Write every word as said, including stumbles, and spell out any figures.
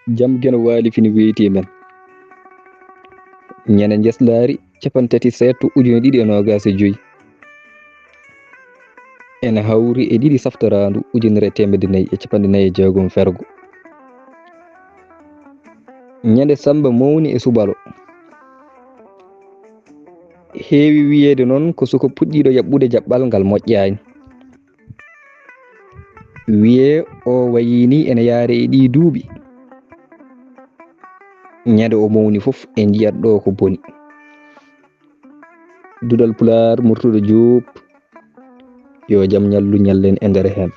Jam Geno Waali fini weyti e men. Ñande njeslaari capanɗe tati seeɗto ujine ɗiɗi e noogaas e joy. Ene hawri e ɗiɗi saftoraandu ujunere e teemedde nayi e capanɗe nayi e jeegom fergo. Ñande Samba mawni e Subalo. Heewi wiyeede noon ko suka puɗɗiiɗo yaɓɓude jaɓɓal ngal moƴƴaani. Wiyee o wayii nii ene yaare e ɗii duuɓi. Ñande o mawni fof en njiyat ɗo ko boni. Duɗal Pulaar, Murtuɗo Juup, yo jam ñallu ñallen e nder heen.